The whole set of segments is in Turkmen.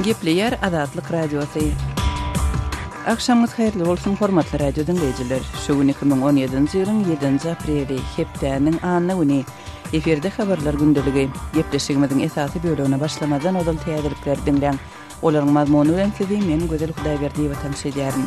Gepleýär Azatlyk Radiosy. Agşamyňyz haýyrly bolsun, hormatly radio diňleýjiler! Şu gün 2017-nji ýylyň ýedinji apreli, hepdäniň anna güni. Efirde habarlar gündeligi. Gepleşigimiziň esasy bölegine başlamazdan ozal täzelikleri diňläň. Olaryň mazmuny bilen sizi men Gözel Hudaýberdiýewa tanyş edýärin.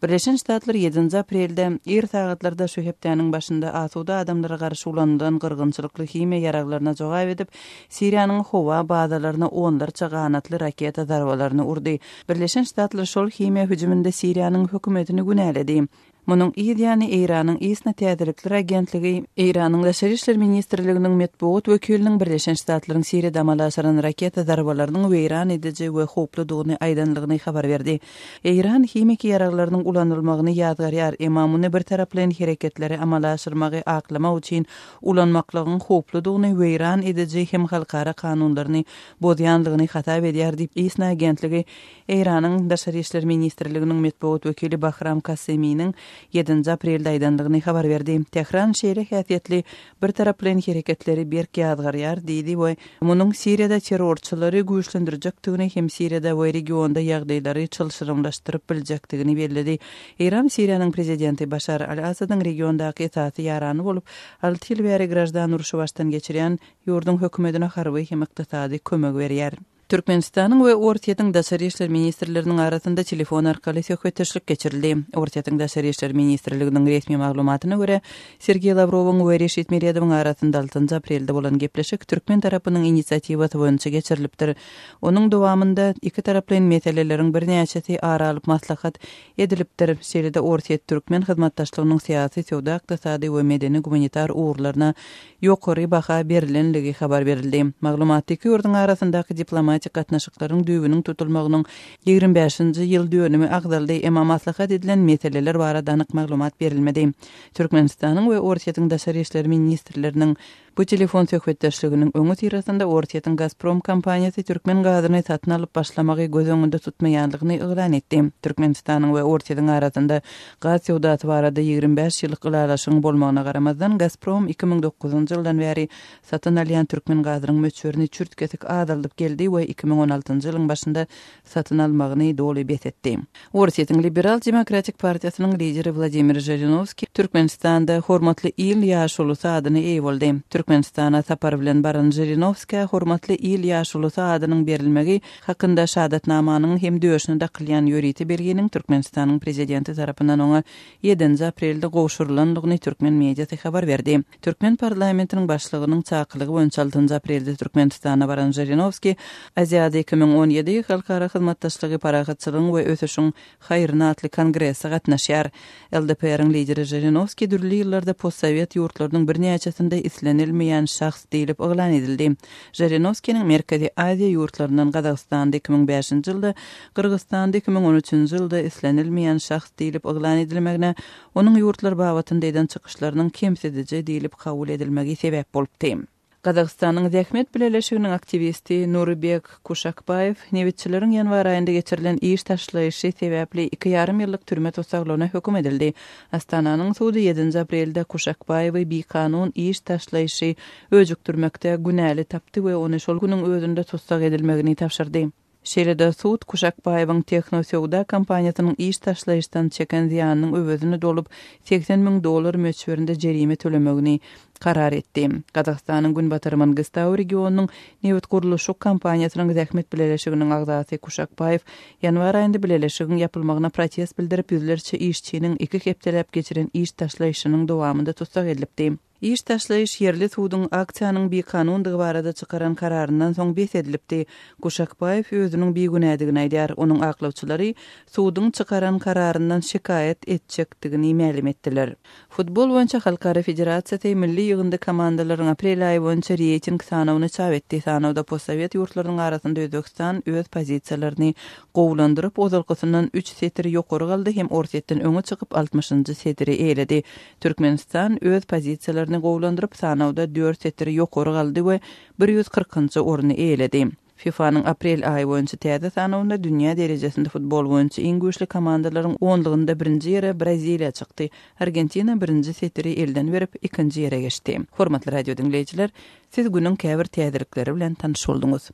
Birleşen Ştatlar ýedinji aprelde, ir sagatlarda şu hepdäniň başynda asuda adamlara garşy ulanylan gyrgynçylykly himiýa ýaraglaryna jogap edip, Siriýanyň howa bazalaryna onlarça ganatly raketa zarbalaryny urdy. Birleşen Ştatlar şol himiýa hüjüminde Siriýanyň hökümetini günäledi. Munuň yz ýany Eýranyň ISNA täzelikler agentligi Eýranyň Daşary işler ministrliginiň metbugat wekiliniň Birleşen Ştatlaryň Siriýada amala aşyran raketa zarbalarynyň weýran ediji we howpludygyny aýdanlygyny habar berdi. Eýran himiki ýaraglarynyň ulanylmagyny ýazgarýar, emma muny birtaraplaýyn hereketleri amala aşyrmagy aklamak üçin ulanmaklygyň howpludygyny, weýran ediji hem halkara kanunlaryny bozýanlygyny hasap edýär diýip, ISNA agentligi Eýranyň Daşary işler ministrliginiň metbugat wekili Bahram Kaseminiň ýedinji aprelde aýdandygyny habar berdi. Tähran şeýle häsiýetli birtaraplaýyn hereketleri berk ýazgarýar diýdi we munuň Siriýada terrorçylary güýçlendirjekdigini hem Siriýada we regionda ýagdaýlary çylşyrymlaşdyryp biljekdigini belledi. Eýran Siriýanyň prezidenti Başar al-Assadyň regiondaky esasy ýarany bolup, alty ýyl bäri graždan urşy başdan geçirýän ýurduň hökümetine harby hem ykdysady kömek berýär. Türkmenistanyň we Orsýetiň daşary işler ministrleriniň arasynda telefon arkaly söhbetdeşlik geçirildi. Orsýetiň Daşary işler ministrliginiň resmi maglumatyna görä, Sergeý Lawrowyň we Reşit Meredowyň arasynda altynjy aprelde bolan gepleşik türkmen tarapynyň inisiatiwasy boýunça geçirilipdir. Onuň dowamynda ikitaraplaýyn meseleleriň birnäçesi ara alyp maslahat edilipdir. Şeýle-de orsýet-türkmen hyzmatdaşlygynyň syýasy, söwda-ykdysady we medeni-gumanitar ugurlaryna ýokary baha berlenligi habar berildi. Maglumatda iki ýurduň arasyndaky diplomatik gatnaşyklaryň düýbüniň tutulmagynyň 25-nji ýyl dönümi agzaldy, emma maslahat edilen meseleler barada anyk maglumat berilmedi. Türkmenistanyň we Orsýetiň daşary işler ministrleriniň Bu telefon söhbetdeşliginiň öňüsyrasynda Orsýetiň Gazprom kompaniýasy türkmen gazyny satyn alyp başlamagy göz öňünde tutmaýanlygyny yglan etdi. Türkmenistanyň we Orsýetiň arasynda gaz söwdasy barada 25 ýyllyk ylalaşygyň bolmagyna garamazdan, Gazprom 2009-njy ýyldan bäri satyn alýan türkmen gazynyň möçberini çürt-kesik azaldyp geldi we 2016-njy ýylyň başynda satyn almagyny doly bes etdi. Orsýetiň Liberal-demokratik partiýasynyň lideri Wladimir Žirinowskiý Türkmenistanda Hormatly il ýaşulusy adyna eýe boldy. Türkmenistana sapar bilen baran Žirinowskä Hormatly il ýaşulusy adynyň berilmegi hakynda şahadatnamanyň hem döşüne dakylýan ýörite belginiň Türkmenistanyň Prezidenti tarapyndan oňa ýedinji aprelde gowşurylandygyny türkmen mediasy habar berdi. Türkmen parlamentiniň başlygynyň çakylygy boýunça altynjy aprelde Türkmenistana baran Žirinowskiý Aziada 2017, Halkara hyzmatdaşlygy parahatçylygyň we ösüşiň haýryna atly kongrese gatnaşýar. LDPR-iň lideri Žirinowskiý dürli ýyllarda postsowet ýurtlarynyň birnäçesinde islenilmeýän şahs diýlip yglan edildi. Žirinowskiniň Merkezi Aziýa ýurtlaryndan Gazagystanda 2005-nji ýylda, Gyrgyzystanda 2013-nji ýylda islenilmeýän şahs diýlip yglan edilmegine Onuň ýurtlar babatynda eden çykyşlarynyň kemsidiji diýlip kabul edilmegi sebäp bolupdy. Gazagystanyň Zähmet bileleşiginiň aktiwisti Nurybek Kuşakbaýew nebitçileriň ýanwar aýynda geçirilen iş taşlaýşy sebäpli iki ýarym ýyllyk türme tussaglygyna höküm edildi. Astananyň sudy ýedinji aprelde Kuşakbaýewi bikanun iş taşlaýşy öjükdirmekde günäli tapdy we ony şol günüň özünde tussag edilmegini tabşyrdy. Şeýle-de, sud Kuşakbaýewiň Tehno söwda kompaniýasynyň iş taşlaýyşdan çeken zyýanynyň öwezini dolup, 80 müň dollar möçberinde jerime tölemegini karar etdi. Gazagystanyň Günbatar Mangystau regionynyň nebitgurluşyk kompaniýasynyň zähmet bileleşiginiň agzasy Kuşakbaýew ýanwar aýynda bileleşigiň ýapylmagyna protest bildirip, ýüzlerçe işçiniň iki hepdeläp geçiren iş taşlaýşynyň dowamynda tussag edilipdi. Iş taşlaýyş ýerli suduň aksiýanyň bikanundygy barada çykaran kararyndan soň bes edilipdi. Kuşakbaýew özüniň bigünädigini aýdýar. Onuň aklawçylary suduň çykaran kararyndan şikaýat etjekdigini mälim etdiler. Futbol boýunça halkara federasiýasy milli ýygyndy komandalaryň aprel aýy boýunça reýting sanawyny çap etdi. Sanawda postsowet ýurtlarynyň arasynda Özbegistan öz pozisiýalaryny gowulandyryp, ozalkysyndan üç setir ýokary galdy hem Orsýetden öňe çykyp, altmyşynjy setiri eýeledi. Türkmenistan öz pozisiýalaryny gowulandyryp, sanawda dört setir ýokary galdy we 140-njy orny eýeledi. FIFA-nyň aprel aýy boýunça täze sanawynda dünýä derejesinde futbol boýunça iň güýçli komandalaryň onlugynda birinji ýere Braziliýa çykdy. Argentina birinji setiri elden berip, ikinji ýere geçdi. Hormatly radiodiňleýjiler, siz günüň käbir täzelikleri bilen tanyş bolduňyz.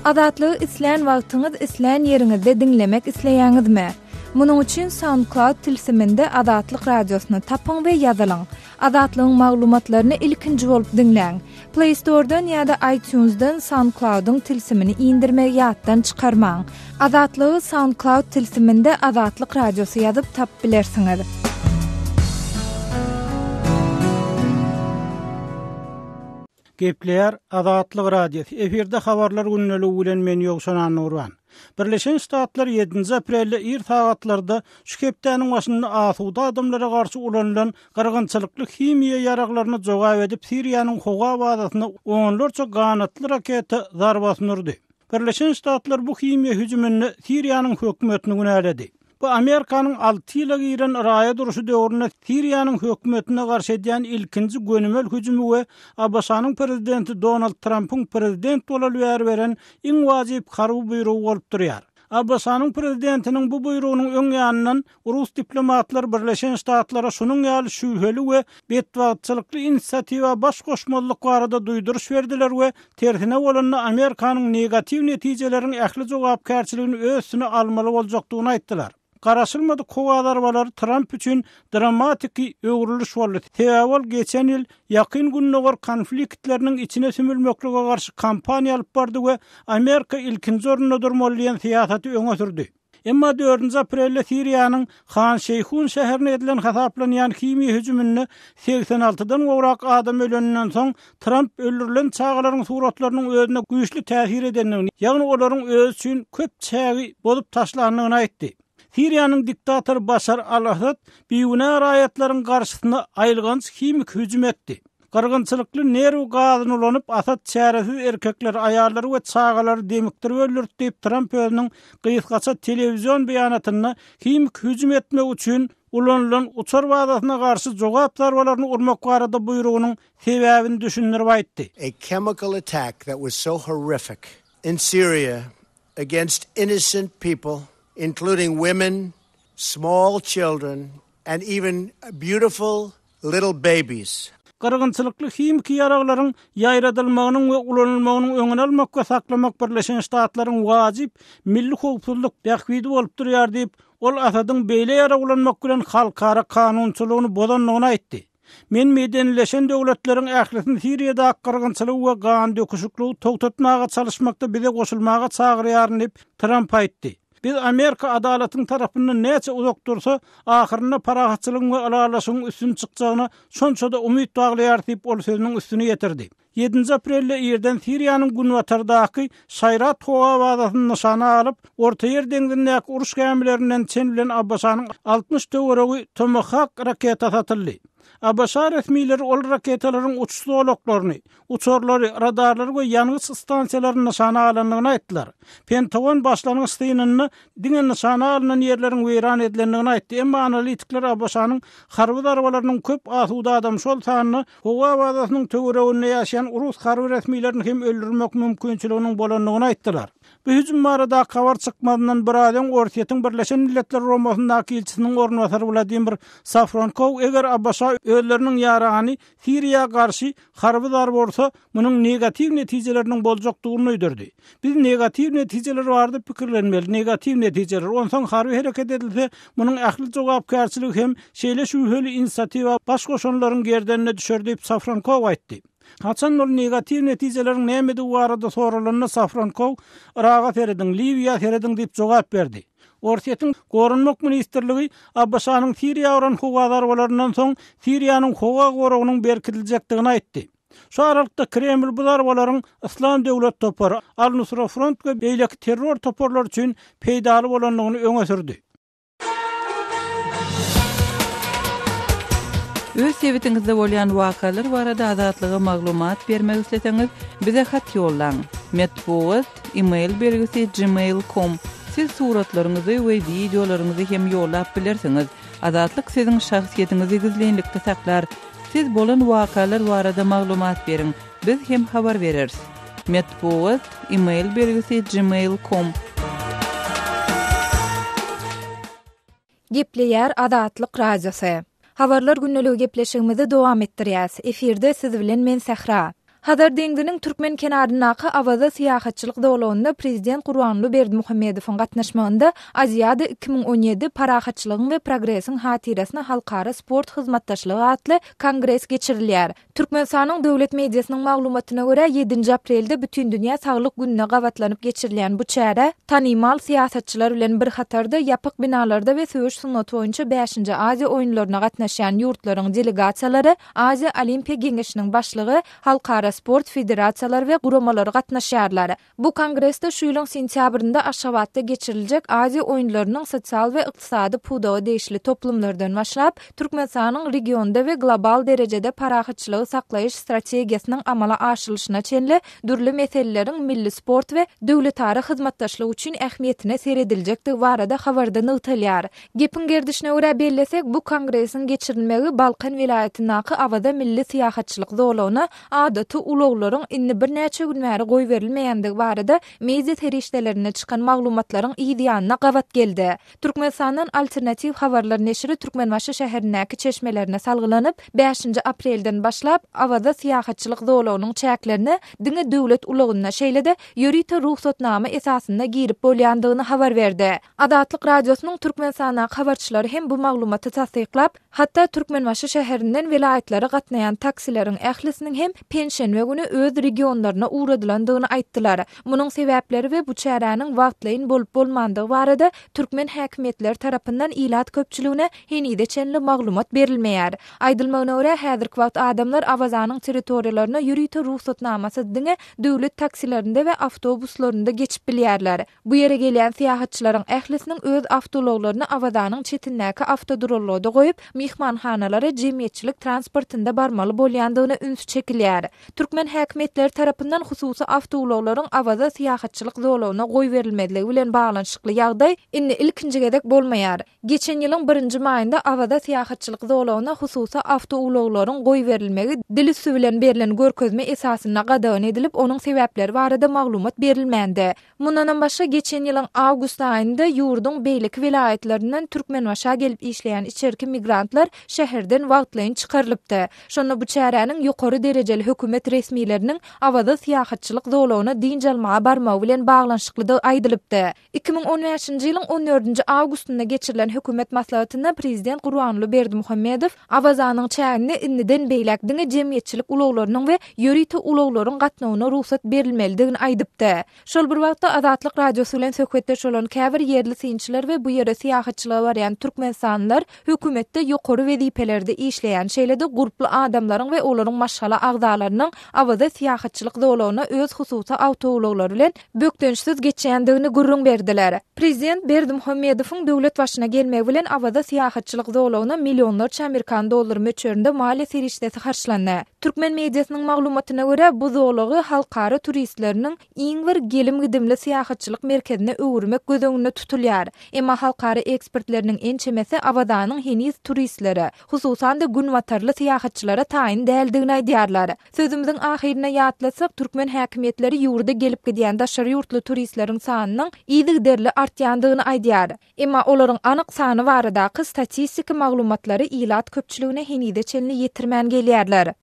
Azatlygy islän wagtyňyz, islän ýeriňizde diňlemek isleýäňizmi? Munuň üçin SoundCloud tilsiminde Azatlyk Radiosyny tapyň we ýazylyň. Azatlygyň maglumatlaryny ilkinji bolup diňläň. Play Store-dan ýa-da iTunes-dan SoundCloud-yň tilsimini indirmegi ýatdan çykarmaň. Azatlygy SoundCloud tilsiminde Azatlyk Radiosy ýazyp tapyp bilersiňiz. Gepleýär Azatlyk Radiosy, efirde Habarlar gündeligi bilen men Ýowşan Annagurban. Birleşen Ştatlar ýedinji aprelde ir sagatlarda şu hepdäniň başynda asuda adamlara garşy ulanylan gyrgynçylykly himiýa ýaraglaryna jogap edip Siriýanyň howa bazasyna onlarça ganatly raketa zarbasyny urdy. Birleşen Ştatlar bu himiýa hüjüminde Siriýanyň hökümetini günäledi. Bu Amerikanyň alty ýyla giren raýat urşy döwründe Siriýanyň hökümetine garşy edýän ilkinji gönümel hüjümi we ABŞ-nyň prezidenti Donald Trampyň prezident bolaly bäri beren iň wajyp harby buýrugy bolup durýar. ABŞ-nyň prezidentiniň bu buýrugynyň öň ýanyndan rus diplomatlary Birleşen Ştatlara şunuň ýaly şübheli we betbagtçylykly inisiatiwa baş goşmazlyk barada duýduryş berdiler we tersine bolanda Amerikanyň negatiw netijeleriň ähli jogapkärçiligini öz üstüne almaly boljakdygyny aýtdylar. Garaşylmadyk howa zarbalary Tramp üçin dramatiki öwrüliş boldy, sebäbi ol geçen ýyl Ýakyn Gündogar konfliktleriniň içine sümülmeklige garşy kampaniýa alyp bardy we Amerika ilkinji orunda durmaly diýen syýasaty öňe sürdi. Emma dördünji aprelde Siriýanyň Han Şeýhun şäherine edilen hasaplanýan himiýa hüjüminde 86-dan gowrak adam öleninden soň, Tramp öldürilen çagalaryň suratlarynyň özüne güýçli täsir edendigini, ýagny olaryň özi üçin köp çägi bozup taşlandygyny aýtdy. Siriýanyň diktatory Başar al-Assad bigünä raýatlaryň garşysyna aýylganç himiki hüjüm etdi. Gyrgynçylykly nerw gazyny ulanyp, Asad çäresiz erkekleri, aýallary we çagalary demikdirip öldürdi diýip, Tramp özüniň gysgaça telewizion beýanatynda himiki hüjüm etmek üçin ulanylan uçar bazasyna garşy jogap zarbalaryny urmak barada buýrugynyň sebäbini düşündirip aýtdy. A chemical attack that was so horrific in Syria against innocent people, including women, small children and even beautiful Little babies. Gyrgynçylykly himiki ýaraglaryň ýaýradylmagynyň we ulanylmagynyň öňüni almak we saklamak Birleşen Ştatlaryň wajyp milli howpsuzlyk bähbidi bolup durýar diýip, ol Asadyň beýle ýarag ulanmak bilen halkara kanunçylygyny bozandygyny aýtdy. Men medenileşen döwletleriň ählisini Siriýadaky gyrgynçylygy we gandöküşikligi togtatmaga çalyşmakda bize goşulmaga çagyrýaryn diýip, Tramp aýtdy. Biz Amerika adalatyň tarapyndan näçe uzak dursa, ahyrynda parahatçylygyň we ylalaşygyň üstün çykjagyna şonça-da umyt baglaýarys diýip, ol sözüniň üstüni ýetirdi. Ýedinji aprelde irden Siriýanyň günbatardaky Şaýrat howa bazasyny nyşana alyp, Ortaýer deňzindäki uruş gämilerinden çen bilen ABŞ-nyň 60 töweregi Tomahawk raketasy atyldy. ABŞ resmileri ol raketalaryň uçuş zolaklaryny, uçarlary, radarlary we ýangyç stansiýalaryny nyşana alandygyny aýtdylar. Pentagon başlangyç synynda diňe nyşana alnan ýerleriň weýran edilendigini aýtdy, emma analitikler ABŞ-nyň harby zarbalarynyň köp asuda adam, şol sanda howa bazasynyň töwereginde ýaşaýan rus harby resmilerini hem öldürmek mümkinçiliginiň bolandygyny aýtdylar. Bu hüjüm baradaky habar çykmazyndan biraz öň Orsýetiň Birleşen Milletler Guramasyndaky ilçisiniň orunbasary Wladimir Safronkow eger ABŞ özleriniň ýarany Siriýa garşy harby zarba ursa, munuň negatiw netijeleriniň boljakdygyny duýdurdy. Biz negatiw netijeler barada pikirlenmeli, negatiw netijeler. Onsoň harby hereket edilse, munuň ähli jogapkärçiligi hem şeýle şübheli inisiatiwa baş goşanlaryň gerdenine düşer diýip, Safronkow aýtdy. Haçan ol negatiw netijeleriň nämedigi barada soralanda Safronkow, Yraga serediň, Liwiýa serediň diýip jogap berdi. Orsýetiň Goranmak ministrligi ABŞ-nyň Siriýa uran howa zarbalaryndan soň Siriýanyň howa goragynyň berkidiljekdigini aýtdy. Şu aralykda Kreml bu zarbalaryň Yslam döwlet topary, Al-Nusra Front we beýleki terror toparlary üçin peýdaly bolandygyny öňe sürdi. Öz sebitiňizde bolýan wakalar barada Azatlyga maglumat bermek isleseňiz, bize hat ýollaň. Metbugat, e-mail belgisi gmail com. Siz suratlaryňyzy we wideolaryňyzy hem ýollap bilersiňiz. Azatlyk siziň şahsyýetiňizi gizlinlikde saklar. Siz bolan wakalar barada maglumat beriň, biz hem habar bereris. Metbugat, e-mail belgisi gmail com. Gepleýär Azatlyk Radiosy. Habarlar gündeligi gepleşigimizi dowam etdirýäs. Efirde siz bilen men Sähra. Hazar deňziniň türkmen kenaryndaky Awaza syýahatçylyk zolagynda Prezident Gurbanguly Berdimuhamedowyň gatnaşmagynda Aziada 2017, parahatçylygyň we progresiň hatyrasyna halkara sport hyzmatdaşlygy atly kongres geçirilýär. Türkmenistanyň döwlet mediasynyň maglumatyna görä, ýedinji aprelde Bütindünýä saglyk gününe gabatlanyp geçirilýän bu çärä tanymal syýasatçylar bilen bir hatarda ýapyk binalarda we söweş sungaty boýunça bäşinji Aziýa oýunlaryna gatnaşýan ýurtlaryň delegasiýalary, Aziýa Olimpiýa Geňeşiniň başlygy, halkara sport federasiýalary we guramalary gatnaşýarlar. Bu kongresde şu ýylyň sentýabrynda Aşgabatda geçiriljek Aziýa oýunlarynyň sosial we ykdysady pudaga degişli toplumlardan başlap, Türkmenistanyň regionda we global derejede parahatçylygy saklaýyş strategiýasynyň amala aşyrylyşyna çenli dürli meseleleriň milli sport we döwletara hyzmatdaşlyk üçin ähmiýetine serediljekdigi barada habarda nygtalýar. Gepiň gerdişine görä bellesek, bu kongresiň geçirilmegi Balkan welaýatyndaky Awaza milli syýahatçylyk zolagyna adaty ulaglaryň indi birnäçe gün bäri goýberilmeýändigi barada media serişdelerinde çykan maglumatlaryň yz ýanyna gabat geldi. Türkmenistandan Alternatiw habarlar neşiri Türkmenbaşy şäherindäki çeşmelerine salgylanyp, bäşinji aprelden başlap, Awaza syýahatçylyk zolagynyň çäklerine diňe döwlet ulagynda, şeýle-de ýörite rugsatnama esasynda girip bolýandygyny habar berdi. Azatlyk Radiosynyň Türkmenistandaky habarçylary hem bu maglumaty tassyklap, hatda Türkmenbaşy şäherinden welaýatlara gatnaýan taksileriň ählisiniň hem penşenbe güni öz regionlaryna ugradylandygyny aýtdylar. Munuň sebäpleri we bu çäräniň wagtlaýyn bolup-bolmandygy barada türkmen häkimiýetleri tarapyndan ilat köpçüligine henize çenli maglumat berilmeýär. Aýdylmagyna görä, häzirki wagt adamlar Awazanyň territoriýalaryna ýörite rugsatnamasyz diňe döwlet taksilerinde we awtobuslarynda geçip bilýärler. Bu ýere gelýän syýahatçylaryň ählisiniň öz awtoulaglaryny Awazanyň çetindäki awtoduralgada goýup, myhmanhanalara jemgyýetçilik transportynda barmaly bolýandygyna üns çekilýär. Türkmen häkimiýetleri tarapyndan hususy awtoulaglaryň Awaza syýahatçylyk zolagyna goýberilmezligi bilen baglanyşykly ýagdaý indi ilkinji gezek bolmaýar. Geçen ýylyň birinji maýynda Awaza syýahatçylyk zolagyna hususy awtoulaglaryň goýberilmegi dil üsti bilen berlen görkezme esasynda gadagan edilip, onuň sebäpleri barada maglumat berilmändi. Mundanam başga, geçen ýylyň awgust aýynda ýurduň beýleki welaýatlaryndan Türkmenbaşa gelip işleýän içerki migrantlar şäherden wagtlaýyn çykarylypdy. Şonda bu çäräniň ýokary derejeli hökümet resmileriniň Awaza syýahatçylyk zolagyna dynç almaga barmagy bilen baglanyşyklydygy aýdylypdy. 2015-nji ýylyň on dördünji awgustynda geçirilen hökümet maslahatynda prezident Gurbanguly Berdimuhamedow Awazanyň çäginde indiden beýläk diňe jemgyýetçilik ulaglarynyň we ýörite ulaglaryň gatnawyna rugsat berilmelidigini aýdypdy. Şol bir wagtda, Azatlyk Radiosy bilen söhbetdeş bolan käbir ýerli synçylar we bu ýere syýahatçylyga barýan türkmenistanlylar hökümetde ýokary wezipelerde işleýän, şeýle-de gurply adamlaryň we olaryň maşgala agzalarynyň Awaza syýahatçylyk zolagyna öz hususy awtoulaglary bilen bökdençsiz geçýändigini gürrüň berdiler. Prezident Berdimuhamedowyň döwlet başyna gelmegi bilen Awaza syýahatçylyk zolagyna millionlarça amerikan dollary möçberinde maliýe serişdesi harçlandy. Türkmen mediasynyň maglumatyna görä, bu zolagy halkara turistleriniň iň bir gelim-gidimli syýahatçylyk merkezine öwürmek göz öňünde tutulýar. Emma halkara ekspertleriniň ençemesi Awazanyň heniz turistlere, hususan-da günbatarly syýahatçylara taýyn däldigini aýdýarlar. Sözümiziň ahyrynda ýatlatsak, türkmen häkimiýetleri ýurda gelip gidýän daşary ýurtly turistleriň sanynyň yzygiderli artýandygyny aýdýar. Emma olaryň anyk sany baradaky statistiki maglumatlary ilat köpçüligine henize çenli ýetirmän gelýärler.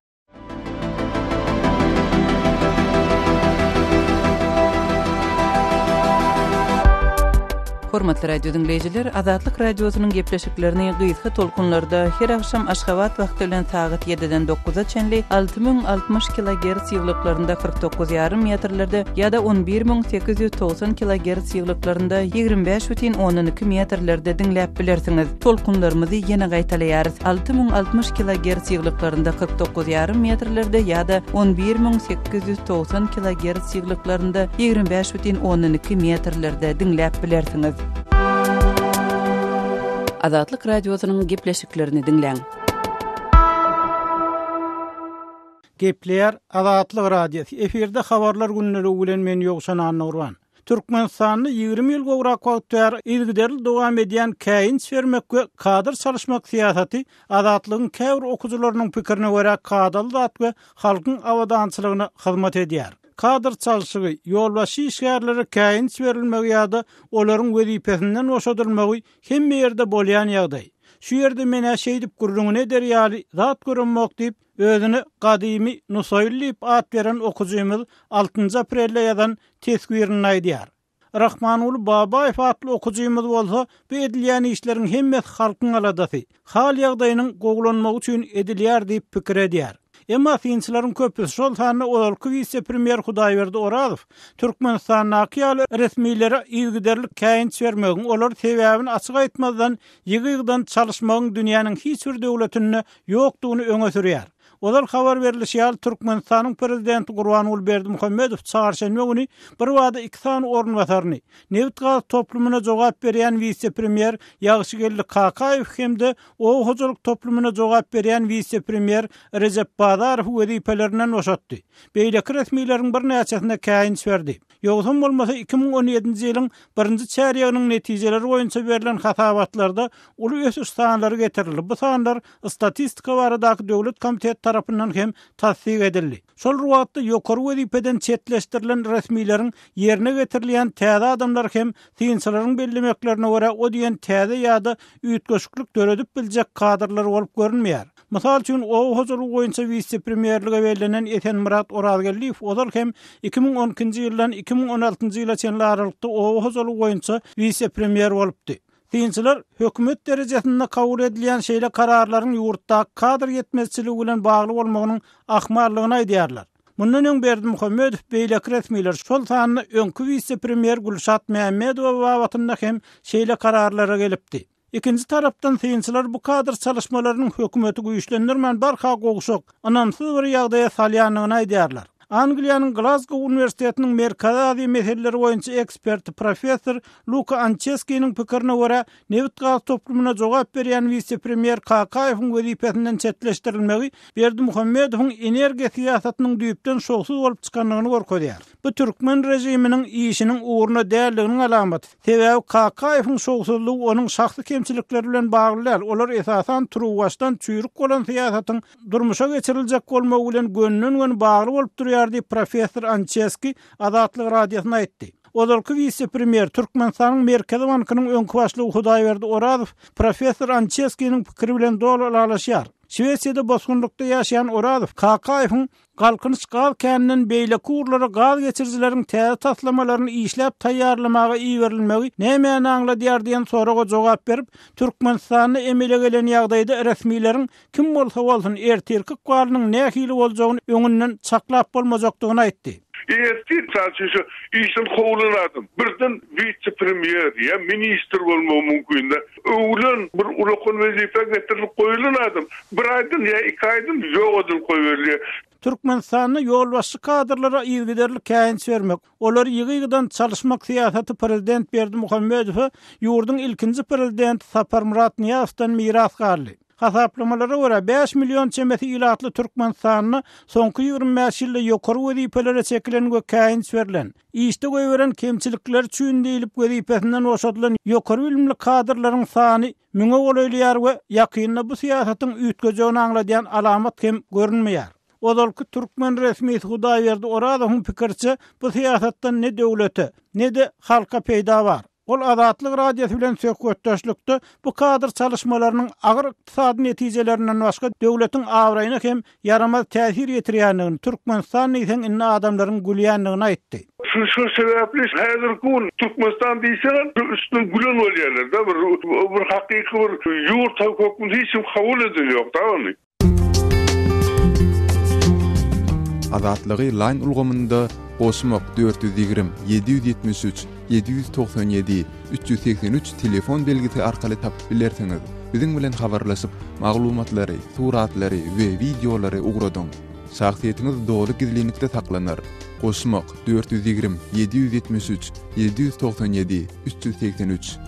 Hormatly radio diňleýjiler, Azatlyk Radiosynyň gepleşiklerini gysga tolkunlarda her agşam Aşgabat wagty bilen sagat 7-den 9-a çenli 6060 kilogerts ýyglyklarynda 49 ýarym metrlerde ýa-da 11890 kilogerts ýyglyklarynda 25,2 metrlerde diňläp bilersiňiz. Tolkunlarymyzy ýene gaýtalaýarys, 6060 kilogerts ýyglyklarynda 49 ýarym metrlerde ýa-da 11890 kilogerts ýyglyklarynda 25,2 metrlerde diňläp bilersiňiz. Azatlyk Radiosynyň gepleşiklerini diňläň. Gepleýär Azatlyk Radiosy, efirde Habarlar gündeligi bilen men Ýowşan Annagurban. Türkmenistanda 20 ýyl gowrak wagt bäri yzygiderli dowam edýän käýinç bermek we kadr çalyşmak syýasaty Azatlygyň käbir okyjylarynyň pikirine görä kadaly zat we halkyň abadançylygyna hyzmat edýär. Kadr çalşygy, ýolbaşçy işgärlere käýinç berilmegi ýa-da olaryň wezipesinden boşadylmagy hemme ýerde bolýan ýagdaý. Şu ýerde men-ä şeýdip gürrüňini eder ýaly zat göremok diýip, özüne Gadymy Nusaýly diýip at beren okyjymyz altynjy aprelde ýazan teswirinde aýdýar. Rahmanguly Babaýew atly okyjymyz bolsa bu edilýän işleriň hemmesi halkyň aladasy, hal-ýagdaýynyň gowulanmagy üçin edilýär diýip pikir edýär. Emma synçylaryň köpüsi, şol sanda ozalky wise-premýer Hudaýberdi Orazow Türkmenistandaky ýaly resmilere yzygiderli käýinç bermegiň, olary sebäbini açyk aýtmazdan ýygy-ýygydan çalyşmagyň dünýäniň hiç bir döwletinde ýokdugyny öňe sürýär. Ozal habar berlişi ýaly, Türkmenistanyň Prezidenti Gurbanguly Berdimuhamedow çarşenbe güni birbada iki sany orunbasaryny, nebit-gaz toplumyna jogap berýän wise-premýer Ýagşygeldi Kakaýew hem-de oba hojalyk toplumyna jogap berýän wise-premýer Rejep Bazarowy wezipelerinden boşatdy. Beýleki resmileriň birnäçesine käýinç berdi. Ýogsam bolmasa, 2017-nji ýylyň birinji çärýeginiň netijeleri boýunça berlen hasabatlarda uly ösüş sanlary getirildi, bu sanlar Statistika baradaky döwlet komiteti tarapyndan hem tassyk edildi. Şol bir wagtda, ýokary wezipeden çetleşdirilen resmileriň ýerine getirilýän täze adamlar hem synçylaryň bellemeklerine görä o diýen täze ýa-da üýtgeşiklik döredip biljek kadrlar bolup görünmeýär. Mysal üçin, oba hojalygy boýunça wise-premýerlige bellenen Esenmyrat Orazgeldiýew ozal hem 2012-nji ýyldan 2016-njy ýyla çenli aralykda oba hojalygy boýunça wise-premýer bolupdy. Synçylar hökümet derejesinde kabul edilýän şeýle kararlaryň ýurtdaky kadr ýetmezçiligi bilen bagly bolmagynyň ahmallygyny aýdýarlar. Mundan öň Berdimuhamedow beýleki resmiler, şol sanda öňki wise-premýer Gülşat Mämmedowa babatynda hem şeýle kararlara gelipdi. Ikinji tarapdan synçylar bu kadr çalyşmalarynyň hökümeti güýçlendirmän barha gowşak, ynamsyz bir ýagdaýa salýandygyny aýdýarlar. Angliýanyň Glazgow uniwersitetiniň Merkezi Aziýa meseleleri boýunça eksperti professor Luka Ançeskiniň pikirine görä, nebit-gaz toplumyna jogap berýän wise-premýer Kakaýewiň wezipesinden çetleşdirilmegi Berdimuhamedowyň energiýa syýasatynyň düýpden şowsuz bolup çykandygyny görkezýär. Bu türkmen režiminiň işiniň ugruna däldiginiň alamaty. Sebäbi Kakaýewiň şowsuzlygy onuň şahsy kemçilikleri bilen bagly däl, olar esasan turuwbaşdan çüýrük bolan syýasatyň durmuşa geçiriljek bolmagy bilen gönüden-göni bagly bolup durýar diýip, professor Ançeski Azatlyk Radiosyna aýtdy. Ozalky wise-premýer, Türkmenistanyň Merkezi bankynyň öňki başlygy Hudaýberdi Orazow professor Ançeskiniň pikiri bilen doly ylalaşýar. Şwesiýada bosgunlykda ýaşaýan Orazow Kakaýewiň Galkynyş gaz käninden beýleki ugurlara gaz geçirijileriň täze taslamalaryny işläp taýýarlamaga iberilmegi nämäni aňladýar diýen soraga jogap berip, Türkmenistanda emele gelen ýagdaýda resmileriň kim bolsa bolsun ertirki ykbalynyň nähili boljagyny öňünden çaklap bolmajakdygyny aýtdy. Ertir, mysal üçin, şu işden kowlan adam birden wise-premýer ýa ministr bolmagy mümkin-de. Öwülen, bir ulakan wezipä getirilip goýulan adam bir aýdan ýa iki aýdan ýok edilip goýberilýär. Türkmenistanda ýolbaşçy kadrlara yzygiderli käýinç bermek, olary ýygy-ýygydan çalyşmak syýasaty prezident Berdimuhamedowa ýurduň ilkinji prezidenti Saparmyrat Nyýazowdan miras galdy. Hasaplamalara görä, bäş million çemesi ilatly Türkmenistanda soňky 25 ýylda ýokary wezipelere çekilen we käýinç berlen, işde goýberen kemçilikleri üçin diýlip wezipesinden boşadylan ýokary bilimli kadrlaryň sany müňe golaýlaýar we ýakynda bu syýasatyň üýtgejegini aňladýan alamat hem görünmeýär. Ozalky türkmen resmisi Hudaýberdi Orazowyň pikiriçe, bu syýasatdan ne döwlete, ne-de halka peýda bar. Ol Azatlyk Radiosy bilen söhbetdeşlikde bu kadr çalyşmalarynyň agyr ykdysady netijelerinden başga döwletiň abraýyna hem ýaramaz täsir ýetirýändigini, Türkmenistan diýseň indi adamlaryň gülýändigini aýtdy. Şu şu sebäpli häzirki gün Türkmenistan diýseňem üstünden gülen bolýarlar-da bir bir hakyky bir ýurt hökmünde hiç kim kabul edenok-da ony. Azatlygy Line ulgamynda goşmak 420 773 797 383 telefon belgisi arkaly tapyp bilersiňiz. Biziň bilen habarlaşyp, maglumatlary, suratlary we wideolary ugradyň. Şahsyýetiňiz doly gizlinlikde saklanar. Goşmak 420 773 797 383.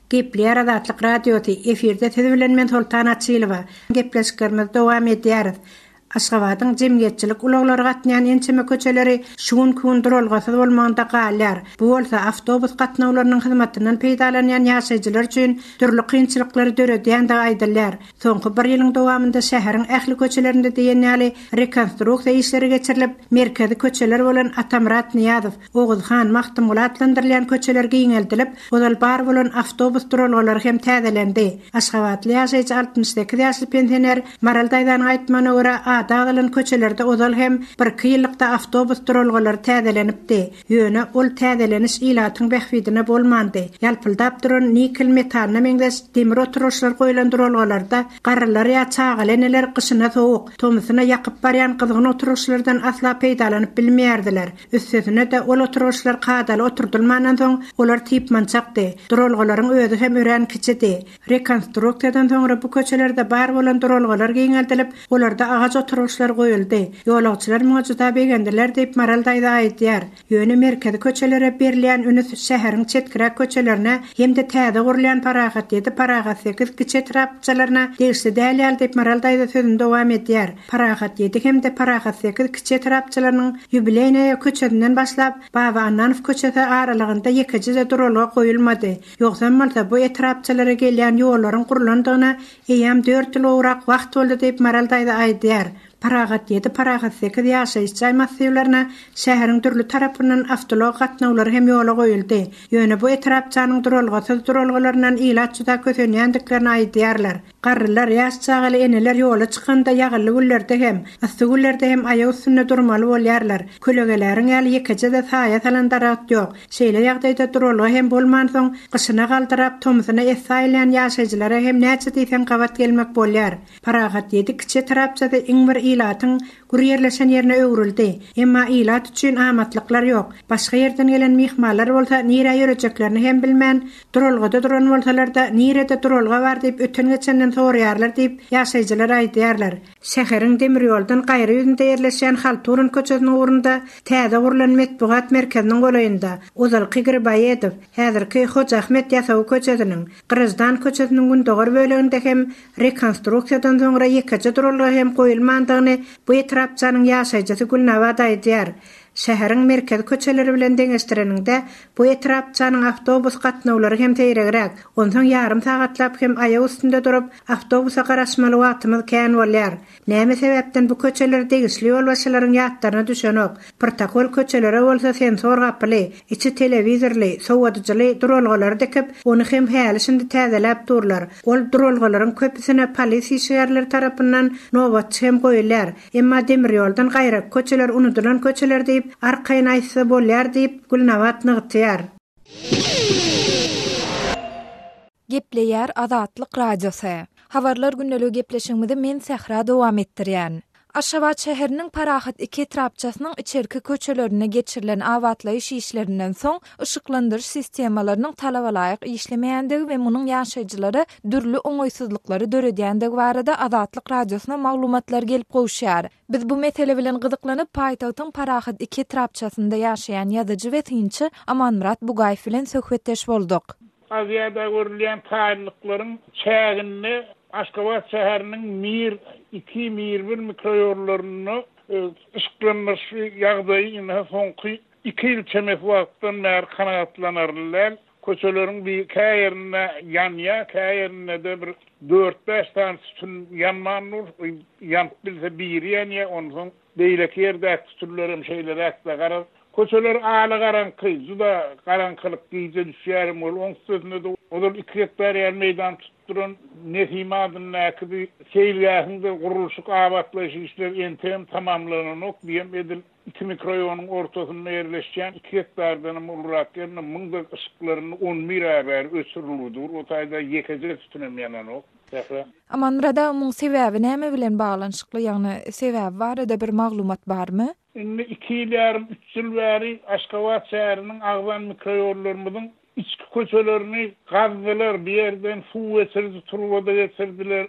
Gepleýär Azatlyk Radiosy, efirde siz bilen men Soltan Açylowa. Gepleşiklerimizi dowam edýäris. Aşgabadyň jemgyýetçilik ulaglary gatnaýan ençeme köçeleri şu günki gün duralgasyz bolmagynda galýar. Bu bolsa awtobus gatnawlarynyň hyzmatyndan peýdalanýan ýaşaýjylar üçin dürli kynçylyklary döredýändigi aýdylýar. Soňky bir ýylyň dowamynda şäheriň ähli köçelerinde diýen ýaly rekonstruksiýa işleri geçirilip, merkezi köçeler bolan Atamyrat Nyýazow, Oguz han, Magtymguly atlandyrylýan köçeler giňeldilip, ozal bar bolan awtobus duralgalary hem täzelendi. Aşgabatly ýaşaýjy 68 ýaşly pensioner Maral daýzanyň aýtmagyna görä, ady agzalan köçelerde ozal hem birki ýyllykda awtobus duralgalary täzelenipdi. Ýöne ol täzeleniş ilatyň bähbidine bolmandy. Ýalpyldap duran nikel metalyna meňzeş demir oturgyçlar goýlan duralgalarda garrylar ýa çagaly eneler gyşyna sowuk, tomusyna ýakyp barýan gyzgyn oturgyçlardan asla peýdalanyp bilmeýärdiler. Üstesine-de, ol oturgyçlar kadaly oturdylmandan soň, olar typmançakdy. Duralgalaryň özi hem örän kiçidi. Rekonstruksiýadan soňra bu köçelerde bar bolan duralgalar giňeldilip, olarda agaç oturgyçlar goýuldy. Ýolagçylar muňa juda begendiler diýip, Maral daýza aýdýar. Ýöne merkezi köçelere berilýän ünüs şäheriň çetkiräk köçelerine hem-de täze gurulýan Parahat ýedi, Parahat sekiz kiçi etrapçalaryna degişli däl ýaly diýip, Maral daýza sözüni dowam edýär. Parahat ýedi hem-de Parahat sekiz kiçi etrapçalarynyň Ýubileýnaýa köçesinden başlap, Baba Annanow köçesi aralygynda ýekeje-de duralga goýulmady. Ýogsam bolsa, bu etrapçalara gelýän ýollaryň gurlandygyna eýýäm dört ýyl gowrak wagt boldy diýip, Maral daýza aýdýar. Parahat ýedi, Parahat sekiz ýaşaýyş jaý massiwlerine şäheriň dürli tarapyndan awtoulag gatnawlary hem ýola goýuldy. Ýöne bu etrapçanyň duralgasyz duralgalaryndan ilat juda kösenýändiklerini aýdýarlar. Garrylar, ýaş çagaly eneler ýola çykanda ýagynly günlerde hem, yssy günlerde hem aýak üstünde durmaly bolýarlar. Kölegeläriň ýaly ýekeje-de saýa salan daragt ýok. Şeýle ýagdaýda duralga hem bolmansoň, gyşyna galdyrap, tomusyna essaýylýan ýaşaýjylara hem näçe diýseň gabat gelmek bolýar. Parahat ýedi kiçi etrapçasy iň bir ilatyň gür ýerleşen ýerine öwrüldi. Emma ilat üçin amatlyklar ýok. Başga ýerden gelen myhmanlar bolsa nirä ýörejeklerini hem bilmän, duralgada duran bolsalar-da, nirede duralga bar diýip öten-geçenden soraýarlar diýip, ýaşaýjylar aýdýarlar. Şäheriň demir ýoldan gaýra ýüzünde ýerleşýän Halturin köçesiniň ugrunda täze gurlan metbugat merkeziniň golaýynda, ozalky Griboýedow, häzirki Hoja Ahmet Ýasawy köçesiniň, Graždan köçesiniň gündogar böleginde hem rekonstruksiýadan soňra ýekeje duralga hem goýulmandygyny bu etrapçanyň ýaşaýjysy Gülnabat aýdýar. Şäheriň merkezi köçeleri bilen deňeşdireniňde, bu etrapçanyň awtobus gatnawlary hem seýregräk. Onsoň ýarym sagatlap hem aýak üstünde durup, awtobusa garaşmaly wagtymyz kän bolýar. Näme sebäpden bu köçeler degişli ýolbaşçylaryň ýatlaryna düşenok? Protokol köçelere bolsa sensor gapyly, içi telewizorly, sowadyjyly duralgalary dikip, ony hem häli-şindi täzeläp durlar. Ol duralgalaryň köpüsine polis işgärleri tarapyndan nobatçy hem goýulýar. Emma demir ýoldan gaýraky köçeler unudylan köçeler diýip, arkaýyn aýtsa bolýar diýip, Gülnabat nygtaýar. Gepleýär Azatlyk Radiosy. Habarlar gündeligi gepleşigimizi men Sähra dowam etdirýän. Aşgabat şäheriniň Parahat iki etrapçasynyň içerki köçelerinde geçirilen abatlaýyş işlerinden soň, yşyklandyryş sistemalarynyň talabalaýyk işlemeýändigi we munuň ýaşaýjylara dürli oňaýsyzlyklary döredýändigi barada Azatlyk Radiosyna maglumatlar gelip gowuşýar. Biz bu mesele bilen gyzyklanyp, paýtagtyň Parahat iki etrapçasynda ýaşaýan ýazyjy we synçy Amanmyrat Bugaýew bilen söhbetdeş bolduk. Aziýada görülýän taýynlyklaryň çäginde Aşgabat şäheriniň Mir iki, Mir bir mikroýollarynda yşyklandyryş ýagdaýy ynha soňky iki ýyl çemesi wagtdan bäri kanagatlanarly däl. Köçeleriň bir kä ýerinde ýanýar, kä ýerinde-de bir dört-bäş sany sütün ýanman dur. Ýanyp bilse biri ýanýar, onsoň beýleki ýerdäki sütünlerem şeýleräk-de. Garaz, köçeler ala-garaňky, juda garaňkylyk gije düşýärem ol. Oň üstesine-de ozal iki gektar ýaly meýdan tutup duran Nesimi adyndaky bir seýilgähiň-de gurluşyk abatlaýyş işleri entegem tamamlananok diýem edil Iki mikroýonyň ortasynda ýerleşýän iki gektardanam ulurak ýerinde muňda yşyklaryny on bir aý bäri öçürilgi dur. O taýda ýekeje sütünem ýananok. Sähra. Amanmyrat aga muň sebäbi näme bilen baglanyşykly ýagny sebäbi barada bir maglumat barmy? Indi iki ýyl ýarym üç ýyl bäri Aşgabat şäheriniň agzan mikroýollarymyzyň içki köçelerini gazdylar, bir ýerden suw geçiriji turba-da geçirdiler,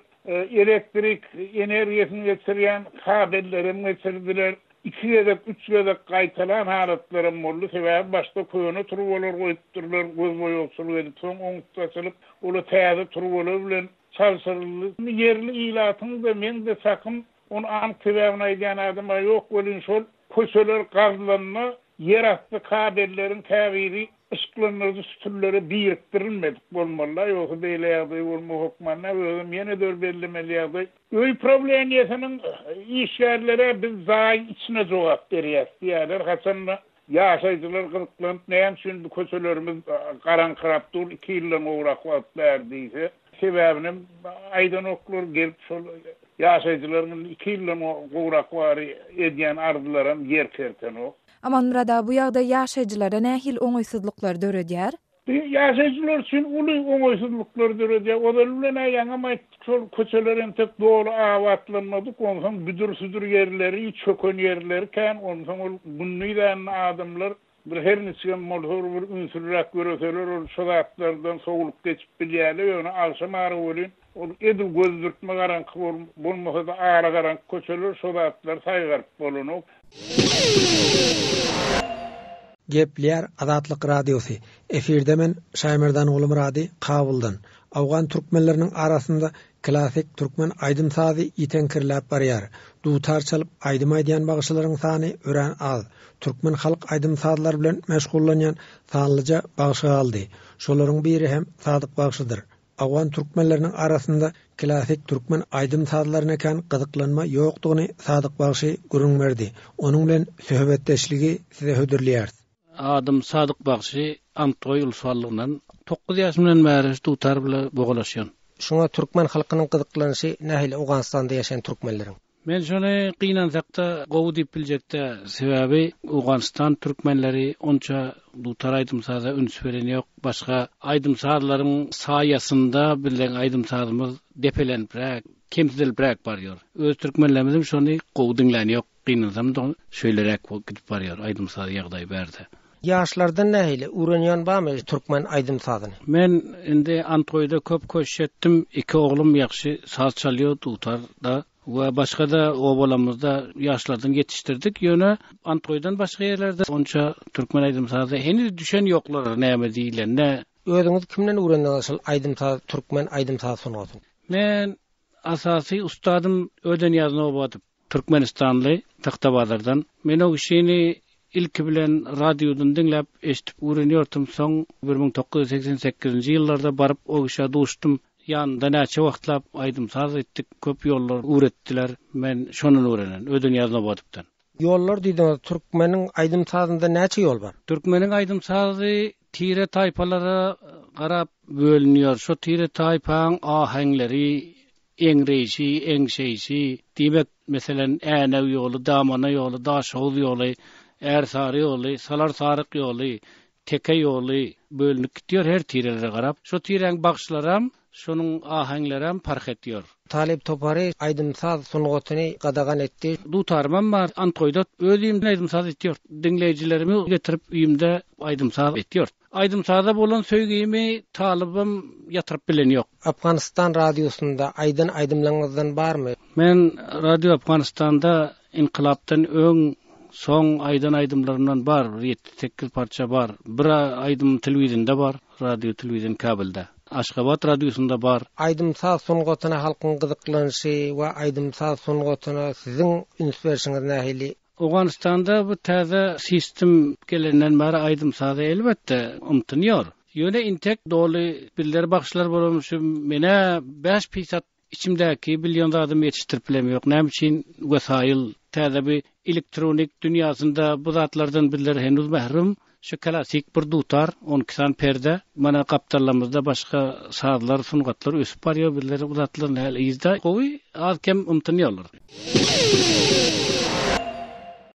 Elektrik energiýasyny geçirýän kabellerem geçirdiler. Iki gezek, üç gezek gaýtalan halatlaram boldy. Sebäbi başda köne turbalar goýupdyrlar, gözboýagçylyk edip, soň oň üsti açylyp, olar täze turbalar bilen çalşyryldy. Indi ýerli ilatyň-da, meň-de çakym. Ony anyk sebäbini aýdýan adam-a ýok welin şol köçeler gazlanda ýerasty kabelleriň käbiri yşyklandyryjy sütünlere birikdirilmedik bolmaly-da, ýogsa beýle ýagdaý bolmagy hökman däl. Özem ýene-de bir bellemeli ýagdaý, öý prawleniýesiniň işgärleri-ä biz jaýyň içine jogap berýäs diýýärler, haçan-da ýaşaýjylar gyzyklanyp näme üçin bu köçelerimiz garaňkyrap dur iki ýyldan gowrak wagt bäri diýse, sebäbinem aýdanoklar, gelip şol ýaşaýjylaryň indi iki ýyldan gowrak bäri edýän arzlaram ýer kertenok. Amanmyrat aga, bu ýagdaý ýaşaýjylara nähili oňaýsyzlyklary döredýär? Bu ýaşaýjylar üçin uly oňaýsyzlyklary döredýär. Ozaly bilen-ä ýaňam aýtdyk, şol köçeler entek doly abatlanmadyk, onsoň büdür-südür ýerleri, çöken ýerleri kän, onsoň ol gündiz-ä adamlar bir her niçigem bolsa bir bir ünsliräk ýöreseler ol şo zatlardan sowlup geçip bilýärler, ýöne agşam ara welin ol edil gözdürtme garaňky bolmasa-da ara garaňky köçeler şo zatlary saýgaryp bolanok. Gepleýär Azatlyk Radiosy, Efirde men Şaýmerdan Gulmyrady Kabuldan. Owgan türkmenleriniň arasynda klassyk türkmen aýdym-sazy ýiteňkirläp barýar. Dutar çalyp aýdym aýdýan bagşylaryň sany örän az. Türkmen halk aýdym-sazlary bilen meşgullanýan sanlyja bagşy galdy. Şolaryň biri hem Sadyk bagşydyr. Owgan türkmenleriniň arasynda klassyk türkmen aýdym-sazlaryna kän gyzyklanma ýokdugyny Sadyk bagşy gürrüň berdi. Onuň bilen söhbetdeşligi size hödürleýäris. Adym Sadyk bagşy, Antgoý Ulsallygyndan. Dokuz ýaşymdan bäri şu dutar bile bogalaşýan. Şuňa türkmen halkynyň gyzyklanyşy nähili Owganystanda ýaşaýan türkmenleriň? Men şony gynansakda gowy diýip biljekdä, sebäbi Owganystan türkmenleri onça dutar aýdym-saza üns beren ýok, başga aýdym-sazlaryň saýasynda biziň aýdym-sazymyz depelenibräk, kemsidilibräk barýar. Öz türkmenlerimizem şony gowy diňläni ýok, gynansamda şeýleräk bolup gidip barýar aýdym-saz ýagdaýy bärde. Ýaşlardan nähili, öwrenýän barmy türkmen aýdym-sazyny? Men indi Antgoýda köp köşş etdim, iki oglum ýagşy saz çalýar dutarda we başga-da obalarymyzda ýaşlardan ýetişdirdik, ýöne Antgoýdan başga ýerlerde onça türkmen aýdym-sazy heniz düşen ýoklar näme diýlende. Özüňiz kimden öwrendiňiz şol aýdym-saz türkmen aýdym-saz sungatyny? Men asasy ussadym Ödenýaz Nobadow. Türkmenistanly Tagtabazardan. Men o kişini ilki bilen radiodan diňläp, eşidip öwrenýärdim. Soň 1988-nji ýyllarda baryp o kişä duşdum. Ýanynda näçe wagtlap aýdym-saz etdik, köp ýollar öwretdiler. Men şondan öwrenen, Ödenýaz Nobadowdan. Ýollar diýdiňiz, türkmeniň aýdym-sazynda näçe ýol bar? Türkmeniň aýdym-sazy tire-taýpalara garap bölünýär. Şo tire-taýpaň aheňleri, eňreýşi, eňşeýşi, diýmek, meselem, Änew ýoly, Damana ýoly, Daşhowuz ýoly, Ärsary ýoly, Salar-Saryk ýoly, Teke ýoly bölünip gitýär her tirelere garap. Şo tiräň bagşylaram, şonuň aheňlerem parh etýär. Talyp topary aýdym-saz sungatyny gadagan etdi. Dutarymam bar, Antgoýda özüm aýdym-saz etýär. Diňleýjilerimi getirip öýümde aýdym-saz etýär. Aýdym-saza bolan söýgimi talybam ýatyryp bilen ýok. Afganystan radiosynda aýdan aýdymlaryňyzdan barmy? Men Radio Afganystanda ynkylapdan öň, soň aýdan aýdymlarymdan bar, bir ýedi-sekiz parça bar. Bir aýdymym telewideniýede bar, radio telewizion kabelde. Aşgabat radiosynda bar. Aýdym-saz sungatyna halkyň gyzyklanyşy we aýdym-saz sungatyna siziň üns berşiňiz nähili? Owganystanda bu täze sistem gelenden bäri aýdym-saza elbetde ymtynýar. Ýöne intek doly bizler bagşylar bolan şu menä bäş pisat içimdäki bilýän zadymy ýetişdirip bilemýok. Näme üçin wesaýyl täze bu elektronik dünýasynda bu zatlardan bizler henuz mährum. Şu klasik bir dutar, 12 sany perde, mana gapdallarymyzda başga sazlar, sungatlar ösüp barýar, bizler bu zatlardan häli yzda. Gowy, az-kem ymtynýarlar.